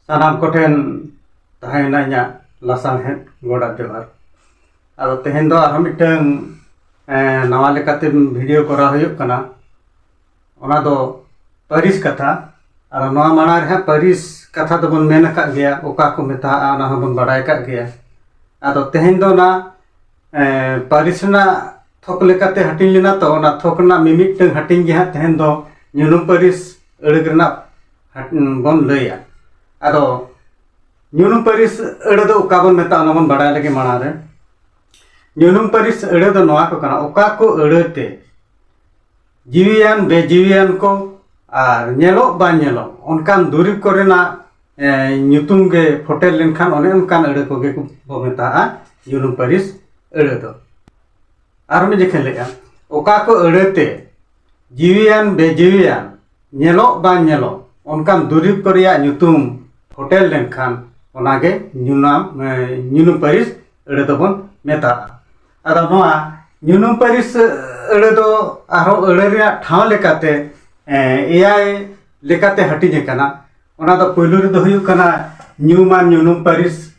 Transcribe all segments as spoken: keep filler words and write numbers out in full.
ᱥᱟᱱᱟᱢ ᱠᱚᱴᱷᱮᱱ ᱛᱟᱦᱮᱸᱭᱮᱱᱟ ᱤᱧᱟᱹᱜ ᱞᱟᱥᱟᱲᱦᱮᱫ ᱜᱚᱰᱟ ᱡᱚᱦᱟᱨ᱾ ᱟᱫᱚ ᱛᱮᱦᱮᱧ ᱫᱚ ᱟᱨᱦᱚᱸ ᱢᱤᱫᱴᱟᱝ, ᱮᱸ, ᱱᱟᱣᱟ ᱞᱮᱠᱟᱛᱮ ᱵᱷᱤᱰᱤᱭᱳ ᱠᱚᱨᱟᱣ ᱦᱩᱭᱩᱜ ᱠᱟᱱᱟ᱾ ᱚᱱᱟ ᱫᱚ ᱯᱟᱹᱨᱤᱥ ᱠᱟᱛᱷᱟ᱾ ᱟᱫᱚ ᱱᱚᱣᱟ ᱢᱟᱲᱟᱝ ᱨᱮ ᱦᱟᱸᱜ ᱯᱟᱹᱨᱤᱥ ᱠᱟᱛᱷᱟ ᱫᱚᱵᱚᱱ ᱢᱮᱱ ᱟᱠᱟᱫ ᱜᱮᱭᱟ, ᱚᱠᱟ ᱠᱚ ᱢᱮᱛᱟᱜᱼᱟ ᱚᱱᱟ ᱦᱚᱸᱵᱚᱱ ᱵᱟᱲᱟᱭ ᱟᱠᱟᱫ ᱜᱮᱭᱟ᱾ ᱟᱫᱚ ᱛᱮᱦᱮᱧ ᱫᱚ ᱚᱱᱟ, ᱮᱸ, ᱯᱟᱹᱨᱤᱥ ᱨᱮᱱᱟᱜ ᱛᱷᱚᱠ ᱞᱮᱠᱟᱛᱮ ᱦᱟᱹᱴᱤᱧ ᱞᱮᱱᱟ, ᱛᱚ ᱚᱱᱟ ᱛᱷᱚᱠ ᱨᱮᱱᱟᱜ ᱢᱤᱢᱤᱫᱴᱟᱝ ᱦᱟᱹᱴᱤᱧ ᱜᱮ ᱦᱟᱸᱜ ᱛᱮᱦᱮᱧ ᱫᱚ ᱧᱩᱱᱩᱢ ᱯᱟᱹᱨᱤᱥ ᱟᱹᱲᱟᱹ ᱨᱮᱱᱟᱜ ᱦᱟᱹᱴ-, ᱵᱚᱱ ᱞᱟᱹᱭᱟ᱾ ᱟᱫᱚ ᱧᱩᱱᱩᱢ ᱯᱟᱹᱨᱤᱥ ᱟᱹᱲᱟᱹ ᱫᱚ ᱚᱠᱟ ᱵᱚᱱ ᱢᱮᱛᱟᱜᱼᱟ, ᱚᱱᱟ ᱵᱚᱱ ᱵᱟᱲᱟᱭ ᱞᱟᱹᱜᱤᱫ ᱢᱟᱲᱟᱝ ᱨᱮ᱾ ᱧᱩᱱᱩᱢ ᱯᱟᱹᱨᱤᱥ ᱟᱹᱲᱟᱹ ᱫᱚ ᱱᱚᱣᱟ ᱠᱚ ᱠᱟᱱᱟ, ᱚᱠᱟ ᱠᱚ ᱟᱹᱲᱟᱹ ᱛᱮ ᱡᱤᱣᱤᱭᱟᱱ ᱵᱮᱡᱤᱣᱤᱭᱟᱱ ᱠᱚ ᱟᱨ ᱧᱮᱞᱚᱜ ᱵᱟᱝ ᱧᱮᱞᱚᱜ ᱚᱱᱠᱟᱱ ᱫᱩᱨᱤᱵᱽ ᱠᱚᱨᱮᱱᱟᱜ, ᱮ, ᱧᱩᱛᱩᱢ ᱜᱮ ᱯᱷᱚᱴᱮᱞ ᱞᱮᱱᱠᱷᱟᱱ ᱚᱱᱮ ᱚᱱᱠᱟᱱ ᱟᱹᱲᱟᱹ ᱠᱚᱜᱮ ᱠᱚ ᱵᱚ ᱢᱮᱛᱟᱜᱼᱟ ᱧᱩᱱᱩᱢ ᱯᱟᱹᱨᱤᱥ ᱟᱹᱲᱟᱹ ᱫᱚ᱾ ᱟᱨ ᱢᱤᱫ ᱡᱚᱠᱷᱟᱧ ᱞᱟᱹᱭᱮᱫᱼᱟ, ᱚᱠᱟ ᱠᱚ ᱟᱹᱲᱟᱹ ᱛᱮ ᱡᱤᱣᱤᱭᱟᱱ ᱵᱮᱡᱤᱣᱤᱭᱟᱱ ᱧᱮᱞᱚᱜ ᱵᱟᱝ ᱧᱮᱞᱚᱜ ᱚᱱᱠᱟᱱ ᱫᱩᱨᱤᱵᱽ ᱠᱚ ᱨᱮᱭᱟᱜ ᱧᱩᱛᱩᱢ ᱯᱷᱚᱴᱮᱞ ᱞᱮᱱᱠᱷᱟᱱ ᱚᱱᱟᱜᱮ ᱧᱩᱱᱟᱢ, ᱮ, ᱧᱩᱱᱩᱢ ᱯᱟᱹᱨᱤᱥ ᱟᱹᱲᱟᱹ ᱫᱚᱵᱚᱱ ᱢᱮᱛᱟᱜᱼᱟ᱾ ᱟᱫᱚ ᱱᱚᱣᱟ ᱧᱩᱱᱩᱢ ᱯᱟᱹᱨᱤᱥ ᱟᱹᱲᱟᱹ ᱫᱚ ᱟᱨᱦᱚᱸ ᱟᱹᱲᱟᱹ ᱨᱮᱭᱟᱜ ᱴᱷᱟᱶ ᱞᱮᱠᱟᱛᱮ, ᱮ, ᱮᱭᱟᱭ ᱞᱮᱠᱟᱛᱮ ᱦᱟᱹᱴᱤᱧ ᱟᱠᱟᱱᱟ᱾ ᱚᱱᱟ ᱫᱚ ᱯᱳᱭᱞᱳ ᱨᱮᱫᱚ ᱦᱩᱭᱩᱜ ᱠᱟᱱᱟ ᱧᱩᱢᱟᱱ ᱧᱩᱱᱩᱢ ᱯᱟᱹᱨᱤᱥ,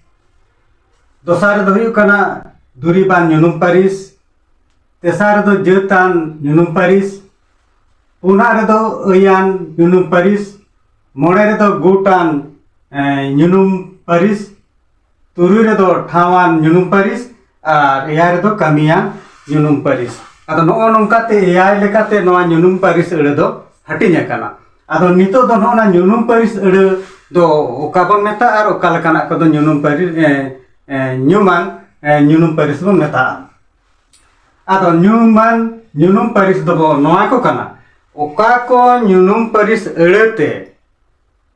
ᱫᱚᱥᱟᱨ ᱨᱮᱫᱚ ᱦᱩᱭᱩᱜ ᱠᱟᱱᱟ ᱫᱩᱨᱤᱵᱟᱱ ᱧᱩᱱᱩᱢ ᱯᱟᱹᱨᱤᱥ, ᱛᱮᱥᱟᱨ ᱨᱮᱫᱚ ᱡᱟᱹᱛᱟᱱ ᱧᱩᱱᱩᱢ ᱯᱟᱹᱨᱤᱥ, ᱯᱩᱱᱟᱜ ᱨᱮᱫᱚ ᱟᱹᱭᱟᱱ ᱧᱩᱱᱩᱢ ᱯᱟᱹᱨᱤᱥ, ᱢᱚᱬᱮ ᱨᱮᱫᱚ ᱜᱩᱴᱟᱱ, ᱮ, ᱧᱩᱱᱩᱢ ᱯᱟᱹᱨᱤᱥ, ᱛᱩᱨᱩᱭ ᱨᱮᱫᱚ ᱴᱷᱟᱶᱟᱱ ᱧᱩᱱᱩᱢ ᱯᱟᱹᱨᱤᱥ ᱟᱨ ᱮᱭᱟᱭ ᱨᱮᱫᱚ ᱠᱟᱹᱢᱤᱭᱟᱱ ᱧᱩᱱᱩᱢ ᱯᱟᱹᱨᱤᱥ᱾ ᱟᱫᱚ ᱱᱚᱜᱼᱚ ᱱᱚᱝᱠᱟᱛᱮ ᱮᱭᱟᱭ ᱞᱮᱠᱟᱛᱮ ᱱᱚᱣᱟ ᱧᱩᱱᱩᱢ ᱯᱟᱹᱨᱤᱥ ᱟᱹᱲᱟᱹ ᱫᱚ ᱦᱟᱹᱴᱤᱧ ᱟᱠᱟᱱᱟ᱾ ᱟᱫᱚ ᱱᱤᱛᱚᱜ ᱫᱚ ᱱᱚᱜᱼᱚ ᱱᱟ ᱧᱩᱱᱩᱢ ᱯᱟᱹᱨᱤᱥ ᱟᱹᱲᱟᱹ ᱫᱚ ᱚᱠᱟ ᱵᱚᱱ ᱢᱮᱛᱟᱜᱼᱟ ᱟᱨ ᱚᱠᱟ ᱞᱮᱠᱟᱱᱟᱜ ᱠᱚᱫᱚ ᱧᱩᱱᱩᱢ ᱯᱟᱹᱨᱤᱥ, ᱮ, ᱮ, ᱧᱩᱢᱟᱱ, ᱮ, ᱧᱩᱱᱩᱢ ᱯᱟᱹᱨᱤᱥ ᱵᱚᱱ ᱢᱮᱛᱟᱜᱼᱟ᱾ ᱟᱫᱚ ᱧᱩᱢᱟᱱ ᱧᱩᱱᱩᱢ ᱯᱟᱹᱨᱤᱥ ᱫᱚᱵᱚ ᱱᱚᱣᱟ ᱠᱚ ᱠᱟᱱᱟ, ᱚᱠᱟ ᱠᱚ ᱧᱩᱱᱩᱢ ᱯᱟᱹᱨᱤᱥ ᱟᱹᱲᱟᱹ ᱛᱮ,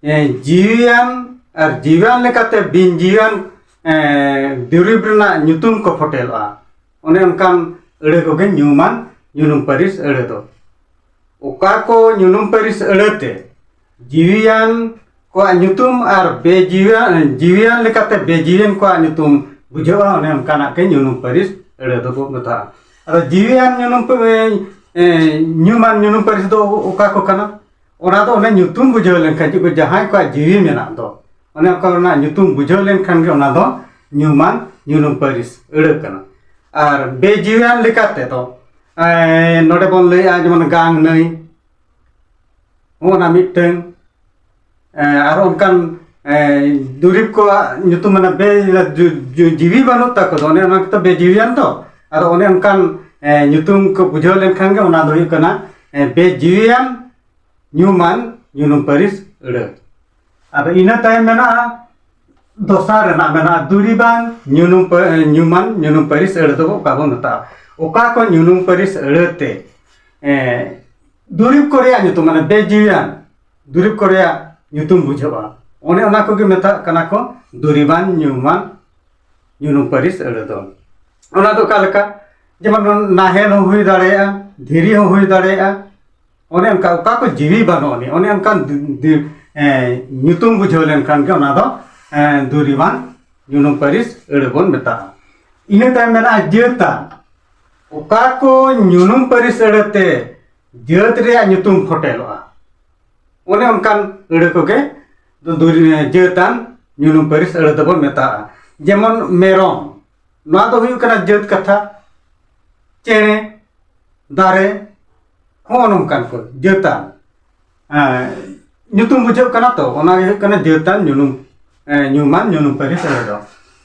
ᱮ, ᱡᱤᱣᱤᱭᱟᱱ ᱟᱨ ᱡᱤᱣᱤᱭᱟᱱ ᱞᱮᱠᱟᱛᱮ ᱵᱤᱱ ᱡᱤᱣᱤᱭᱟᱱ, ᱮ, ᱫᱩᱨᱤᱵᱽ ᱨᱮᱱᱟᱜ ᱧᱩᱛᱩᱢ ᱠᱚ ᱯᱷᱚᱴᱮᱞᱚᱜᱼᱟ᱾ ᱚᱱᱮ ᱚᱱᱠᱟᱱ ᱟᱹᱲᱟᱹ ᱠᱚᱜᱮ ᱧᱩᱢᱟᱱ ᱧᱩᱱᱩᱢ ᱯᱟᱹᱨᱤᱥ ᱟᱹᱲᱟᱹ ᱫᱚ᱾ ᱚᱠᱟ ᱠᱚ ᱧᱩᱱᱩᱢ ᱯᱟᱹᱨᱤᱥ ᱟᱹᱲᱟᱹ ᱛᱮ ᱡᱤᱣᱤᱭᱟᱱ ᱠᱚᱣᱟᱜ ᱧᱩᱛᱩᱢ ᱟᱨ ᱵᱮᱡᱤᱣᱤᱭᱟᱱ, ᱡᱤᱣᱤᱭᱟᱱ ᱞᱮᱠᱟᱛᱮ ᱵᱮᱡᱤᱣᱤᱭᱟᱱ ᱠᱚᱣᱟᱜ ᱧᱩᱛᱩᱢ ᱵᱩᱡᱷᱟᱹᱜᱼᱟ, ᱚᱱᱮ ᱚᱱᱠᱟᱱᱟᱜ ᱜᱮ ᱧᱩᱱᱩᱢ ᱯᱟᱹᱨᱤᱥ ᱟᱹᱲᱟᱹ ᱫᱚᱵᱚ ᱢᱮᱛᱟᱜᱼᱟ᱾ ᱟᱫᱚ ᱡᱤᱣᱤᱭᱟᱱ ᱧᱩᱱᱩᱢ ᱯᱟᱹ-, ᱮ, ᱧᱩᱢᱟᱱ ᱧᱩᱱᱩᱢ ᱯᱟᱹᱨᱤᱥ ᱫᱚ ᱚᱠᱟ ᱠᱚ ᱠᱟᱱᱟ? ᱚᱱᱟ ᱫᱚ ᱚᱱᱮ ᱧᱩᱛᱩᱢ ᱵᱩᱡᱷᱟᱹᱣ ᱞᱮᱱᱠᱷᱟᱱ ᱡᱮ ᱡᱟᱦᱟᱸᱭ ᱠᱚᱣᱟᱜ ᱡᱤᱣᱤ ᱢᱮᱱᱟᱜ ᱫᱚ, ᱚᱱᱮ ᱚᱱᱠᱟ ᱨᱮᱱᱟᱜ ᱧᱩᱛᱩᱢ ᱵᱩᱡᱷᱟᱹᱣ ᱞᱮᱱᱠᱷᱟᱱ ᱜᱮ ᱚᱱᱟ ᱫᱚ ᱧᱩᱢᱟᱱ ᱧᱩᱱᱩᱢ ᱯᱟᱹᱨᱤᱥ ᱟᱹᱲᱟᱹ ᱠᱟᱱᱟ᱾ ᱟᱨ ᱵᱮᱡᱤᱣᱤᱭᱟᱱ ᱞᱮᱠᱟ ᱛᱮᱫᱚ, ᱮ, ᱱᱚᱰᱮ ᱵᱚᱱ ᱞᱟᱹᱭᱮᱜᱼᱟ ᱡᱮᱢᱚᱱ ᱜᱟᱝ ᱱᱟᱹᱭ, ᱦᱚᱸᱜᱼᱚ ᱱᱟ ᱢᱤᱫᱴᱟᱹᱝ, ᱮ, ᱟᱨ ᱚᱱᱠᱟᱱ, ᱮ, ᱫᱩᱨᱤᱵᱽ ᱠᱚᱣᱟᱜ ᱧᱩᱛᱩᱢ ᱢᱟᱱᱮ ᱵᱮ-, ᱡᱩ-, ᱡᱩ-, ᱡᱤᱣᱤ ᱵᱟᱹᱱᱩᱜ ᱛᱟᱠᱚ ᱫᱚ, ᱚᱱᱮ ᱚᱱᱟ ᱠᱚᱫᱚ ᱵᱮᱡᱤᱣᱤᱭᱟᱱ ᱛᱚ᱾ ᱟᱫᱚ ᱚᱱᱮ ᱚᱱᱠᱟᱱ, ᱮ, ᱧᱩᱛᱩᱢ ᱠᱚ ᱵᱩᱡᱷᱟᱹᱣ ᱞᱮᱱᱠᱷᱟᱱ ᱜᱮ ᱚᱱᱟ ᱫᱚ ᱦᱩᱭᱩᱜ ᱠᱟᱱᱟ, ᱮ, ᱵᱮᱡᱤᱣᱤᱭᱟᱱ ᱧᱩᱢᱟᱱ ᱧᱩᱱᱩᱢ ᱯᱟᱹᱨᱤᱥ ᱟᱹᱲᱟᱹ᱾ ᱟᱫᱚ ᱤᱱᱟᱹ ᱛᱟᱭᱚᱢ ᱢᱮᱱᱟᱜᱼᱟ, ᱫᱚᱥᱟᱨ ᱨᱮᱱᱟᱜ ᱢᱮᱱᱟᱜᱼᱟ ᱫᱩᱨᱤᱵᱟᱱ ᱧᱩᱱᱩᱢ ᱯᱟᱹ-, ᱧᱩᱢᱟᱱ ᱧᱩᱱᱩᱢ ᱯᱟᱹᱨᱤᱥ ᱟᱹᱲᱟᱹ ᱫᱚ ᱚᱠᱟ ᱵᱚᱱ ᱢᱮᱛᱟᱜᱼᱟ? ᱚᱠᱟ ᱠᱚ ᱧᱩᱱᱩᱢ ᱯᱟᱹᱨᱤᱥ ᱟᱹᱲᱟᱹ ᱛᱮ, ᱮ, ᱫᱩᱨᱤᱵᱽ ᱠᱚ ᱨᱮᱭᱟᱜ ᱧᱩᱛᱩᱢ, ᱢᱟᱱᱮ ᱵᱮᱡᱤᱣᱤᱭᱟᱱ ᱫᱩᱨᱤᱵᱽ ᱠᱚ ᱨᱮᱭᱟᱜ ᱧᱩᱛᱩᱢ ᱵᱩᱡᱷᱟᱹᱜᱼᱟ, ᱚᱱᱮ ᱚᱱᱟ ᱠᱚᱜᱮ ᱢᱮᱛᱟᱜ ᱠᱟᱱᱟ ᱠᱚ ᱫᱩᱨᱤᱵᱟᱱ ᱧᱩᱢᱟᱱ ᱧᱩᱱᱩᱢ ᱯᱟᱹᱨᱤᱥ ᱟᱹᱲᱟᱹ ᱫᱚ᱾ ᱚᱱᱟ ᱫᱚ ᱚᱠᱟ ᱞᱮᱠᱟ? ᱡᱮᱢᱚᱱ ᱱᱟᱦᱮᱞ ᱦᱚᱸ ᱦᱩᱭ ᱫᱟᱲᱮᱭᱟᱜᱼᱟ, ᱫᱷᱤᱨᱤ ᱦᱚᱸ ᱦᱩᱭ ᱫᱟᱲᱮᱭᱟᱜᱼᱟ, ᱚᱱᱮ ᱚᱱᱠᱟ ᱚᱠᱟ ᱠᱚ ᱡᱤᱣᱤ ᱵᱟᱹᱱᱩᱜ ᱟᱹᱱᱤᱡ, ᱚᱱᱮ ᱚᱱᱠᱟᱱ ᱫᱩ-, ᱫᱩ-, ᱮ, ᱧᱩᱛᱩᱢ ᱵᱩᱡᱷᱟᱹᱣ ᱞᱮᱱᱠᱷᱟᱱ ᱜᱮ ᱚᱱᱟ ᱫᱚ, ᱮ, ᱫᱩᱨᱤᱵᱟᱱ ᱧᱩᱱᱩᱢ ᱯᱟᱹᱨᱤᱥ ᱟᱹᱲᱟᱹ ᱵᱚᱱ ᱢᱮᱛᱟᱜᱼᱟ᱾ ᱤᱱᱟᱹ ᱛᱟᱭᱚᱢ ᱢᱮᱱᱟᱜᱼᱟ ᱡᱟᱹᱛᱟᱱ᱾ ᱚᱠᱟ ᱠᱚ ᱧᱩᱱᱩᱢ ᱯᱟᱹᱨᱤᱥ ᱟᱹᱲᱟᱹ ᱛᱮ ᱡᱟᱹᱛ ᱨᱮᱭᱟᱜ ᱧᱩᱛᱩᱢ ᱯᱷᱚᱴᱮᱞᱚᱜᱼᱟ? ᱚᱱᱮ ᱚᱱᱠᱟᱱ ᱟᱹᱲᱟᱹ ᱠᱚᱜᱮ ᱫᱩ-, ᱫᱩᱨᱤ-, ᱡᱟᱹᱛᱟᱱ ᱧᱩᱱᱩᱢ ᱯᱟᱹᱨᱤᱥ ᱟᱹᱲᱟᱹ ᱫᱚᱵᱚᱱ ᱢᱮᱛᱟᱜᱼᱟ᱾ ᱡᱮᱢᱚᱱ ᱢᱮᱨᱚᱢ, ᱱᱚᱣᱟ ᱫᱚ ᱦᱩᱭᱩᱜ ᱠᱟᱱᱟ ᱡᱟᱹᱛ ᱠᱟᱛᱷᱟ᱾ ᱪᱮᱬᱮ, ᱫᱟᱨᱮ, ᱦᱚᱸᱜᱼᱚ ᱱᱚᱝᱠᱟᱱ ᱠᱚ ᱡᱟᱹᱛᱟᱱ, ᱮᱸ, ᱧᱩᱛᱩᱢ ᱵᱩᱡᱷᱟᱹᱜ ᱠᱟᱱᱟ ᱛᱚ, ᱚᱱᱟ ᱜᱮ ᱦᱩᱭᱩᱜ ᱠᱟᱱᱟ ᱡᱟᱹᱛᱟᱱ ᱧᱩᱱᱩᱢ, ᱮᱸ, ᱧᱩᱢᱟᱱ ᱧᱩᱱᱩᱢ ᱯᱟᱹᱨᱤᱥ ᱟᱹᱲᱟᱹ ᱫᱚ᱾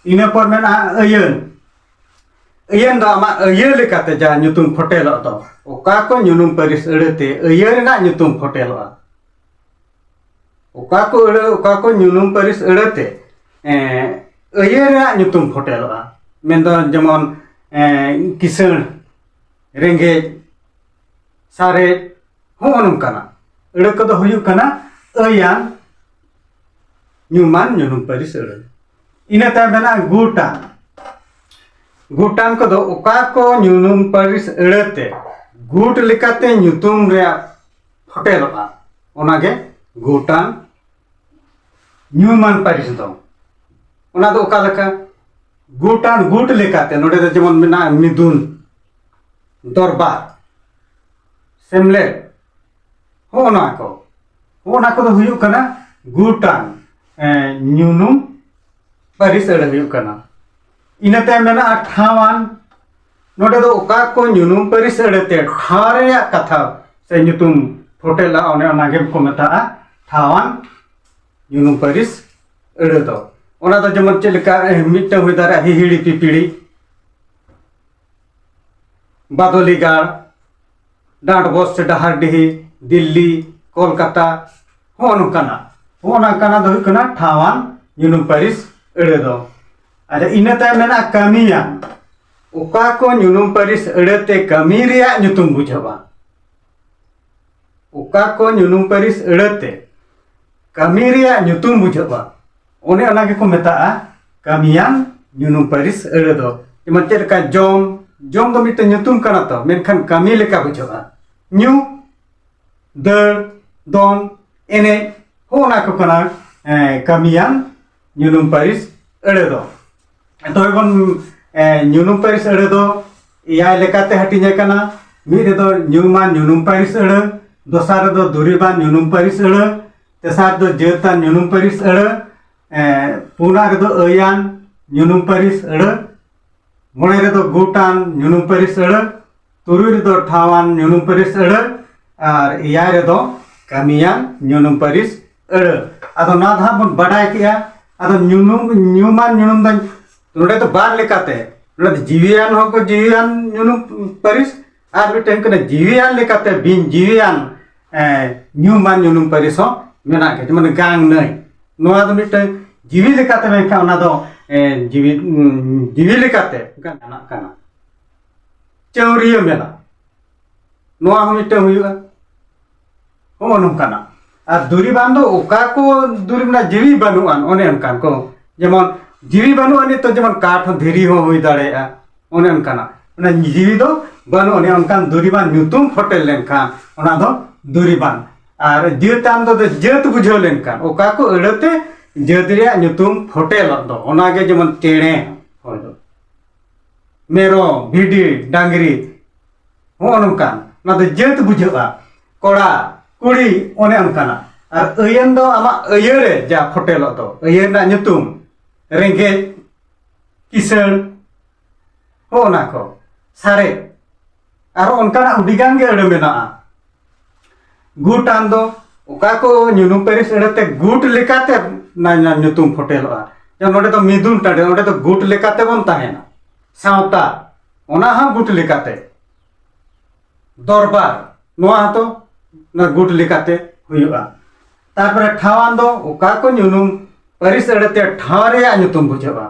ᱤᱱᱟᱹ ᱯᱚᱨ ᱢᱮᱱᱟᱜᱼᱟ ᱟᱹᱭᱟᱹᱱ᱾ ᱟᱹᱭᱟᱹᱱ ᱫᱚ ᱟᱢᱟᱜ ᱟᱹᱭᱟᱹ ᱞᱮᱠᱟᱛᱮ ᱡᱟᱦᱟᱸ ᱧᱩᱛᱩᱢ ᱯᱷᱚᱴᱮᱞᱚᱜ ᱫᱚ, ᱚᱠᱟ ᱠᱚ ᱧᱩᱱᱩᱢ ᱯᱟᱹᱨᱤᱥ ᱟᱹᱲᱟᱹ ᱛᱮ ᱟᱹᱭᱟᱹ ᱨᱮᱱᱟᱜ ᱧᱩᱛᱩᱢ ᱯᱷᱚᱴᱮᱞᱚᱜᱼᱟ? ᱚᱠᱟ ᱠᱚ ᱟᱹᱲᱟᱹ, ᱚᱠᱟ ᱠᱚ ᱧᱩᱱᱩᱢ ᱯᱟᱹᱨᱤᱥ ᱟᱹᱲᱟᱹ ᱛᱮ, ᱮᱸ, ᱟᱹᱭᱟᱹ ᱨᱮᱱᱟᱜ ᱧᱩᱛᱩᱢ ᱯᱷᱚᱴᱮᱞᱚᱜᱼᱟ? ᱢᱮᱱᱫᱚ ᱡᱮᱢᱚᱱ, ᱮᱸ, ᱠᱤᱥᱟᱹᱬ, ᱨᱮᱸᱜᱮᱡ, ᱥᱟᱨᱮᱡ, ᱦᱚᱸᱜᱼᱚ ᱱᱚᱝᱠᱟᱱᱟᱜ ᱟᱹᱲᱟᱹ ᱠᱚᱫᱚ ᱦᱩᱭᱩᱜ ᱠᱟᱱᱟ ᱟᱹᱭᱟᱱ ᱧᱩᱢᱟᱱ ᱧᱩᱱᱩᱢ ᱯᱟᱹᱨᱤᱥ ᱟᱹᱲᱟᱹ᱾ ᱤᱱᱟᱹ ᱛᱟᱭᱚᱢ ᱢᱮᱱᱟᱜᱼᱟ ᱜᱩᱴᱟᱱ᱾ ᱜᱩᱴᱟᱱ ᱠᱚᱫᱚ ᱚᱠᱟ ᱠᱚ ᱧᱩᱱᱩᱢ ᱯᱟᱹᱨᱤᱥ ᱟᱹᱲᱟᱹ ᱛᱮ ᱜᱩᱴ ᱞᱮᱠᱟᱛᱮ ᱧᱩᱛᱩᱢ ᱨᱮᱭᱟᱜ ᱯᱷᱚᱴᱮᱞᱚᱜᱼᱟ, ᱚᱱᱟᱜᱮ ᱜᱩᱴᱟᱱ ᱧᱩᱢᱟᱱ ᱯᱟᱹᱨᱤᱥ ᱫᱚ᱾ ᱚᱱᱟ ᱫᱚ ᱚᱠᱟ ᱞᱮᱠᱟ? ᱜᱩᱴᱟᱱ ᱜᱩᱴ ᱞᱮᱠᱟᱛᱮ ᱱᱚᱰᱮ ᱫᱚ ᱡᱮᱢᱚᱱ ᱢᱮᱱᱟᱜᱼᱟ ᱢᱤᱫᱩᱱ, ᱫᱚᱨᱵᱟᱨ, ᱥᱮᱢᱞᱮᱫ, ᱦᱚᱸᱜᱼᱚ ᱱᱚᱣᱟ ᱠᱚ᱾ ᱦᱚᱸᱜᱼᱚ ᱱᱚᱣᱟ ᱠᱚᱫᱚ ᱦᱩᱭᱩᱜ ᱠᱟᱱᱟ ᱜᱩᱴᱟᱱ, ᱮᱸ, ᱧᱩᱱᱩᱢ ᱯᱟᱹᱨᱤᱥ ᱟᱹᱲᱟᱹ ᱦᱩᱭᱩᱜ ᱠᱟᱱᱟ᱾ ᱤᱱᱟᱹ ᱛᱟᱭᱚᱢ ᱢᱮᱱᱟᱜᱼᱟ ᱴᱷᱟᱶᱟᱱ᱾ ᱱᱚᱰᱮ ᱫᱚ ᱚᱠᱟ ᱠᱚ ᱧᱩᱱᱩᱢ ᱯᱟᱹᱨᱤᱥ ᱟᱹᱲᱟᱹᱛᱮ ᱴᱷᱟᱶ ᱨᱮᱭᱟᱜ ᱠᱟᱛᱷᱟ ᱥᱮ ᱧᱩᱛᱩᱢ ᱯᱷᱚᱴᱮᱞᱟ, ᱚᱱᱮ ᱚᱱᱟ ᱜᱮ ᱠᱚ ᱢᱮᱛᱟᱜᱼᱟ ᱴᱷᱟᱶᱟᱱ ᱧᱩᱱᱩᱢ ᱯᱟᱹᱨᱤᱥ ᱟᱹᱲᱟᱹ ᱫᱚ᱾ ᱚᱱᱟ ᱫᱚ ᱡᱮᱢᱚᱱ ᱪᱮᱫ ᱞᱮᱠᱟ, ᱮ, ᱢᱤᱫᱴᱟᱝ ᱦᱩᱭ ᱫᱟᱲᱮᱭᱟᱜᱼᱟ ᱦᱤᱦᱤᱲᱤ ᱯᱤᱯᱤᱲᱤ, ᱵᱟᱫᱚᱞᱤ ᱜᱟᱲ, ᱰᱟᱸᱰᱵᱚᱥ ᱥᱮ ᱰᱟᱦᱟᱨᱰᱤᱦᱤ, ᱫᱤᱞᱞᱤ, ᱠᱳᱞᱠᱟᱛᱟ, ᱦᱚᱸᱜᱼᱚ ᱱᱚᱝᱠᱟᱱᱟᱜ᱾ ᱦᱚᱸᱜᱼᱚ ᱱᱚᱝᱠᱟᱱᱟᱜ ᱫᱚ ᱦᱩᱭᱩᱜ ᱠᱟᱱᱟ ᱴᱷᱟᱶᱟᱱ ᱧᱩᱱᱩᱢ ᱯᱟᱹᱨᱤᱥ ᱟᱹᱲᱟᱹ ᱫᱚ᱾ ᱟᱪᱪᱷᱟ, ᱤᱱᱟᱹ ᱛᱟᱭᱚᱢ ᱢᱮᱱᱟᱜᱼᱟ ᱠᱟᱹᱢᱤᱭᱟᱱ᱾ ᱚᱠᱟ ᱠᱚ ᱧᱩᱱᱩᱢ ᱯᱟᱹᱨᱤᱥ ᱟᱹᱲᱟᱹ ᱛᱮ ᱠᱟᱹᱢᱤ ᱨᱮᱭᱟᱜ ᱧᱩᱛᱩᱢ ᱵᱩᱡᱷᱟᱹᱜᱼᱟ? ᱚᱠᱟ ᱠᱚ ᱧᱩᱱᱩᱢ ᱯᱟᱹᱨᱤᱥ ᱟᱹᱲᱟᱹ ᱛᱮ ᱠᱟᱹᱢᱤ ᱨᱮᱭᱟᱜ ᱧᱩᱛᱩᱢ ᱵᱩᱡᱷᱟᱹᱜᱼᱟ, ᱚᱱᱮ ᱚᱱᱟ ᱜᱮᱠᱚ ᱢᱮᱛᱟᱜᱼᱟ ᱠᱟᱹᱢᱤᱭᱟᱱ ᱧᱩᱱᱩᱢ ᱯᱟᱹᱨᱤᱥ ᱟᱹᱲᱟᱹ ᱫᱚ᱾ ᱡᱮᱢᱚᱱ ᱪᱮᱫ ᱞᱮᱠᱟ ᱡᱚᱢ, ᱡᱚᱢ ᱫᱚ ᱢᱤᱫᱴᱮᱱ ᱧᱩᱛᱩᱢ ᱠᱟᱱᱟ ᱛᱚ, ᱢᱮᱱᱠᱷᱟᱱ ᱠᱟᱹᱢᱤ ᱞᱮᱠᱟ ᱵᱩᱡᱷᱟᱹᱜᱼᱟ᱾ ᱧᱩ, ᱫᱟᱹᱲ, ᱫᱚᱱ, ᱮᱱᱮᱡ, ᱦᱚᱸᱜᱼᱚ ᱱᱟ ᱠᱚ ᱠᱟᱱᱟ, ᱮ, ᱠᱟᱹᱢᱤᱭᱟᱱ ᱧᱩᱱᱩᱢ ᱯᱟᱹᱨᱤᱥ ᱟᱹᱲᱟᱹ ᱫᱚ᱾ ᱛᱚᱵᱮ ᱵᱚᱱ, ᱮ, ᱧᱩᱱᱩᱢ ᱯᱟᱹᱨᱤᱥ ᱟᱹᱲᱟᱹ ᱫᱚ ᱮᱭᱟᱭ ᱞᱮᱠᱟᱛᱮ ᱦᱟᱹᱴᱤᱧ ᱟᱠᱟᱱᱟ᱾ ᱢᱤᱫ ᱨᱮᱫᱚ ᱧᱩᱢᱟᱱ ᱧᱩᱱᱩᱢ ᱯᱟᱹᱨᱤᱥ ᱟᱹᱲᱟᱹ, ᱫᱚᱥᱟᱨ ᱨᱮᱫᱚ ᱫᱩᱨᱤᱵᱟᱱ ᱧᱩᱱᱩᱢ ᱯᱟᱹᱨᱤᱥ ᱟᱹᱲᱟᱹ, ᱛᱮᱥᱟᱨ ᱫᱚ ᱡᱟᱹᱛᱟᱱ ᱧᱩᱱᱩᱢ ᱯᱟᱹᱨᱤᱥ ᱟᱹᱲᱟᱹ, ᱮ, ᱯᱩᱱᱟᱜ ᱨᱮᱫᱚ ᱟᱹᱭᱟᱱ ᱧᱩᱱᱩᱢ ᱯᱟᱹᱨᱤᱥ ᱟᱹᱲᱟᱹ, ᱢᱚᱬᱮ ᱨᱮᱫᱚ ᱜᱩᱴᱟᱱ ᱧᱩᱱᱩᱢ ᱯᱟᱹᱨᱤᱥ ᱟᱹᱲᱟᱹ, ᱛᱩᱨᱩᱭ ᱨᱮᱫᱚ ᱴᱷᱟᱶᱟᱱ ᱧᱩᱱᱩᱢ ᱯᱟᱹᱨᱤᱥ ᱟᱹᱲᱟᱹ, ᱟᱨ ᱮᱭᱟᱭ ᱨᱮᱫᱚ ᱠᱟᱹᱢᱤᱭᱟᱱ ᱧᱩᱱᱩᱢ ᱯᱟᱹᱨᱤᱥ ᱟᱹᱲᱟᱹ᱾ ᱟᱫᱚ ᱱᱚᱣᱟ ᱫᱚ ᱦᱟᱸᱜ ᱵᱚᱱ ᱵᱟᱰᱟᱭ ᱠᱮᱜᱼᱟ᱾ ᱟᱫᱚ ᱧᱩᱱᱩᱢ, ᱧᱩᱢᱟᱱ ᱧᱩᱱᱩᱢ ᱫᱚ ᱱᱚᱰᱮ ᱫᱚ ᱵᱟᱨ ᱞᱮᱠᱟᱛᱮ, ᱱᱚᱰᱮ ᱫᱚ ᱡᱤᱣᱤᱭᱟᱱ ᱦᱚᱸᱠᱚ ᱡᱤᱣᱤᱭᱟᱱ ᱧᱩᱱᱩᱢ ᱯᱟᱹᱨᱤᱥ, ᱟᱨ ᱢᱤᱫᱴᱮᱱ ᱦᱩᱭᱩᱜ ᱠᱟᱱᱟ ᱡᱤᱣᱤᱭᱟᱱ ᱞᱮᱠᱟᱛᱮ ᱵᱤᱱ ᱡᱤᱣᱤᱭᱟᱱ, ᱮ, ᱧᱩᱢᱟᱱ ᱧᱩᱱᱩᱢ ᱯᱟᱹᱨᱤᱥ ᱦᱚᱸ ᱢᱮᱱᱟᱜ ᱜᱮᱭᱟ, ᱡᱮᱢᱚᱱ ᱜᱟᱝ ᱱᱟᱹᱭ᱾ ᱱᱚᱣᱟ ᱫᱚ ᱢᱤᱫᱴᱟᱝ ᱡᱤᱣᱤ ᱞᱮᱠᱟᱛᱮ, ᱢᱮᱱᱠᱷᱟᱱ ᱚᱱᱟ ᱫᱚ, ᱮ, ᱡᱤᱣᱤ, ᱩᱸ, ᱡᱤᱣᱤ ᱞᱮᱠᱟᱛᱮ ᱚᱱᱠᱟ ᱜᱟᱱᱚᱜ ᱠᱟᱱᱟ᱾ ᱪᱟᱹᱣᱨᱤᱭᱟᱹ ᱢᱮᱞᱟ, ᱱᱚᱣᱟ ᱦᱚᱸ ᱢᱤᱫᱴᱟᱝ ᱦᱩᱭᱩᱜᱼᱟ᱾ ᱦᱚᱸᱜᱼᱚ ᱱᱚᱝᱠᱟᱱᱟᱜ᱾ ᱟᱨ ᱫᱩᱨᱤᱵᱟᱱ ᱫᱚ ᱚᱠᱟ ᱠᱚ ᱫᱩᱨᱤᱵ ᱨᱮᱱᱟᱜ ᱡᱤᱣᱤ ᱵᱟᱹᱱᱩᱜ ᱟᱱ, ᱚᱱᱮ ᱚᱱᱠᱟᱱ ᱠᱚ, ᱡᱮᱢᱚᱱ ᱡᱤᱣᱤ ᱵᱟᱹᱱᱩᱜ ᱟᱹᱱᱤᱡ ᱛᱚ, ᱡᱮᱢᱚᱱ ᱠᱟᱴ ᱦᱚᱸ, ᱫᱷᱤᱨᱤ ᱦᱚᱸ ᱦᱩᱭ ᱫᱟᱲᱮᱭᱟᱜᱼᱟ, ᱚᱱᱮ ᱚᱱᱠᱟᱱᱟᱜ᱾ ᱚᱱᱟ ᱡᱤᱣᱤ ᱫᱚ ᱵᱟᱹᱱᱩᱜ ᱟᱹᱱᱤᱡ, ᱚᱱᱠᱟᱱ ᱫᱩᱨᱤᱵᱟᱱ ᱧᱩᱛᱩᱢ ᱯᱷᱚᱴᱮᱞ ᱞᱮᱱᱠᱷᱟᱱ ᱚᱱᱟ ᱫᱚ ᱫᱩᱨᱤᱵᱟᱱ᱾ ᱟᱨ ᱡᱟᱹᱛᱟᱱ ᱫᱚ ᱡᱟᱹᱛ ᱵᱩᱡᱷᱟᱹᱣ ᱞᱮᱱᱠᱷᱟᱱ, ᱚᱠᱟ ᱠᱚ ᱟᱹᱲᱟᱹᱛᱮ ᱡᱟᱹᱛ ᱨᱮᱭᱟᱜ ᱧᱩᱛᱩᱢ ᱯᱷᱚᱴᱮᱞᱚᱜ ᱫᱚ, ᱚᱱᱟᱜᱮ ᱡᱮᱢᱚᱱ ᱪᱮᱬᱮ ᱦᱚᱭ ᱫᱚ, ᱢᱮᱨᱚᱢ, ᱵᱷᱤᱰᱤ, ᱰᱟᱝᱨᱤ, ᱦᱚᱸᱜᱼᱚ ᱱᱚᱝᱠᱟᱱ, ᱚᱱᱟ ᱫᱚ ᱡᱟᱹᱛ ᱵᱩᱡᱷᱟᱹᱜᱼᱟ᱾ ᱠᱚᱲᱟ, ᱠᱩᱲᱤ, ᱚᱱᱮ ᱚᱱᱠᱟᱱᱟᱜ᱾ ᱟᱨ ᱟᱹᱭᱟᱹᱱ ᱫᱚ ᱟᱢᱟᱜ ᱟᱹᱭᱟᱹ ᱨᱮ ᱡᱟ ᱯᱷᱚᱴᱮᱞᱚᱜ ᱫᱚ, ᱟᱹᱭᱟᱹ ᱨᱮᱱᱟᱜ ᱧᱩᱛᱩᱢ, ᱨᱮᱸᱜᱮᱡ, ᱠᱤᱥᱟᱹᱬ, ᱦᱚᱸᱜᱼᱚ ᱱᱟ ᱠᱚ, ᱥᱟᱨᱮᱡ᱾ ᱟᱨᱚ ᱚᱱᱠᱟᱱᱟᱜ ᱟᱹᱰᱤ ᱜᱟᱱ ᱜᱮ ᱟᱹᱲᱟᱹ ᱢᱮᱱᱟᱜᱼᱟ᱾ ᱜᱩᱴᱟᱱ ᱫᱚ ᱚᱠᱟ ᱠᱚ ᱧᱩᱱᱩᱢ ᱯᱟᱹᱨᱤᱥ ᱟᱹᱲᱟᱹᱛᱮ ᱜᱩᱴ ᱞᱮᱠᱟᱛᱮ ᱱᱟ-, ᱱᱟ-, ᱧᱩᱛᱩᱢ ᱯᱷᱚᱴᱮᱞᱚᱜᱼᱟ᱾ ᱡᱮᱢᱚᱱ ᱱᱚᱰᱮ ᱫᱚ ᱢᱤᱫᱩᱱ ᱴᱟᱺᱰᱤ, ᱚᱸᱰᱮ ᱫᱚ ᱜᱩᱴ ᱞᱮᱠᱟᱛᱮ ᱵᱚᱱ ᱛᱟᱦᱮᱱᱟ᱾ ᱥᱟᱶᱛᱟ, ᱚᱱᱟ ᱦᱚᱸ ᱜᱩᱴ ᱞᱮᱠᱟᱛᱮ᱾ ᱫᱚᱨᱵᱟᱨ, ᱱᱚᱣᱟ ᱦᱚᱸᱛᱚ ᱚᱱᱟ ᱜᱩᱴ ᱞᱮᱠᱟᱛᱮ ᱦᱩᱭᱩᱜᱼᱟ᱾ ᱛᱟᱨᱯᱚᱨᱮ ᱴᱷᱟᱶᱟᱱ ᱫᱚ ᱚᱠᱟ ᱠᱚ ᱧᱩᱱᱩᱢ ᱯᱟᱹᱨᱤᱥ ᱟᱹᱲᱟᱹᱛᱮ ᱴᱷᱟᱶ ᱨᱮᱭᱟᱜ ᱧᱩᱛᱩᱢ ᱵᱩᱡᱷᱟᱹᱜᱼᱟ᱾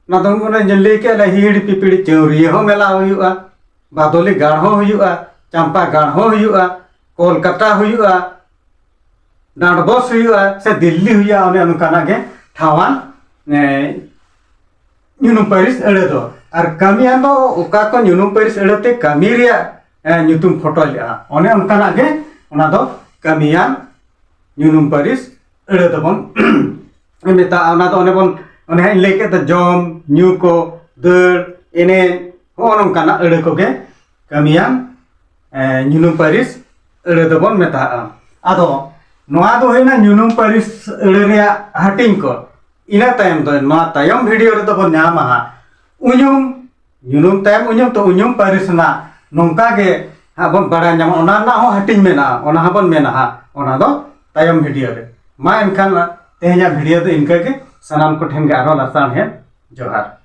ᱚᱱᱟ ᱫᱚ ᱚᱱᱮ ᱡᱮ ᱞᱟᱹᱭ ᱠᱮᱫ ᱞᱮ, ᱦᱤᱦᱤᱲᱤ ᱯᱤᱯᱤᱲᱤ ᱪᱟᱹᱣᱨᱤᱭᱟᱹ ᱦᱚᱸ ᱢᱮᱞᱟ ᱦᱩᱭᱩᱜᱼᱟ, ᱵᱟᱫᱚᱞᱤ ᱜᱟᱲ ᱦᱚᱸ ᱦᱩᱭᱩᱜᱼᱟ, ᱪᱟᱢᱯᱟ ᱜᱟᱲ ᱦᱚᱸ ᱦᱩᱭᱩᱜᱼᱟ, ᱠᱳᱞᱠᱟᱛᱟ ᱦᱩᱭᱩᱜᱼᱟ, ᱰᱟᱸᱰᱵᱚᱥ ᱦᱩᱭᱩᱜᱼᱟ, ᱥᱮ ᱫᱤᱞᱞᱤ ᱦᱩᱭᱩᱜᱼᱟ, ᱚᱱᱮ ᱚᱱᱠᱟᱱᱟᱜ ᱜᱮ ᱴᱷᱟᱶᱟᱱ, ᱮ, ᱧᱩᱱᱩᱢ ᱯᱟᱹᱨᱤᱥ ᱟᱹᱲᱟᱹ ᱫᱚ᱾ ᱟᱨ ᱠᱟᱹᱢᱤᱭᱟᱱ ᱫᱚ ᱚᱠᱟ ᱠᱚ ᱧᱩᱱᱩᱢ ᱯᱟᱹᱨᱤᱥ ᱟᱹᱲᱟᱹ ᱛᱮ ᱠᱟᱹᱢᱤ ᱨᱮᱭᱟᱜ, ᱮ, ᱧᱩᱛᱩᱢ ᱯᱷᱚᱴᱚ ᱞᱮᱜᱼᱟ, ᱚᱱᱮ ᱚᱱᱠᱟᱱᱟᱜ ᱜᱮ ᱚᱱᱟ ᱫᱚ ᱠᱟᱹᱢᱤᱭᱟᱱ ᱧᱩᱱᱩᱢ ᱯᱟᱹᱨᱤᱥ ᱟᱹᱲᱟᱹ ᱫᱚᱵᱚᱱ ᱢᱮᱛᱟᱜᱼᱟ᱾ ᱚᱱᱟ ᱫᱚ ᱚᱱᱮ ᱵᱚᱱ, ᱚᱱᱮ ᱦᱟᱸᱜ ᱤᱧ ᱞᱟᱹᱭ ᱠᱮᱫ ᱫᱚ, ᱡᱚᱢ ᱧᱩ ᱠᱚ, ᱫᱟᱹᱲ ᱮᱱᱮᱡ, ᱦᱚᱸᱜᱼᱚ ᱱᱚᱝᱠᱟᱱᱟᱜ ᱟᱹᱲᱟᱹ ᱠᱚᱜᱮ ᱠᱟᱹᱢᱤᱭᱟᱱ, ᱮ, ᱧᱩᱱᱩᱢ ᱯᱟᱹᱨᱤᱥ ᱟᱹᱲᱟᱹ ᱫᱚᱵᱚᱱ ᱢᱮᱛᱟᱜᱼᱟ᱾ ᱟᱫᱚ ᱱᱚᱣᱟ ᱫᱚ ᱦᱩᱭᱱᱟ ᱧᱩᱱᱩᱢ ᱯᱟᱹᱨᱤᱥ ᱟᱹᱲᱟᱹ ᱨᱮᱭᱟᱜ ᱦᱟᱹᱴᱤᱧ ᱠᱚ᱾ ᱤᱱᱟᱹ ᱛᱟᱭᱚᱢ ᱫᱚ, ᱱᱚᱣᱟ ᱛᱟᱭᱚᱢ ᱵᱷᱤᱰᱤᱭᱳ ᱨᱮᱫᱚ ᱵᱚᱱ ᱧᱟᱢᱟ ᱦᱟᱸᱜ ᱩᱧᱩᱢ, ᱧᱩᱱᱩᱢ ᱛᱟᱭᱚᱢ ᱩᱧᱩᱢ, ᱛᱚ ᱩᱧᱩᱢ ᱯᱟᱹᱨᱤᱥ ᱨᱮᱱᱟᱜ ᱱᱚᱝᱠᱟ ᱜᱮ ᱦᱟᱸᱜ ᱵᱚᱱ ᱵᱟᱲᱟᱭ ᱧᱟᱢᱟ᱾ ᱚᱱᱟ ᱨᱮᱱᱟᱜ ᱦᱚᱸ ᱦᱟᱹᱴᱤᱧ ᱢᱮᱱᱟᱜᱼᱟ, ᱚᱱᱟ ᱦᱚᱸᱵᱚᱱ ᱢᱮᱱᱟ ᱦᱟᱸᱜ, ᱚᱱᱟ ᱫᱚ ᱛᱟᱭᱚᱢ ᱵᱷᱤᱰᱤᱭᱳ ᱨᱮ᱾ ᱢᱟ ᱮᱱᱠᱷᱟᱱ ᱛᱮᱦᱮᱧᱟᱜ ᱵᱷᱤᱰᱤᱭᱳ ᱫᱚ ᱤᱱᱠᱟᱹ ᱜᱮ᱾ ᱥᱟᱱᱟᱢ ᱠᱚᱴᱷᱮᱱ ᱜᱮ ᱟᱨᱦᱚᱸ ᱞᱟᱥᱟᱲᱦᱮᱫ ᱡᱚᱦᱟᱨ᱾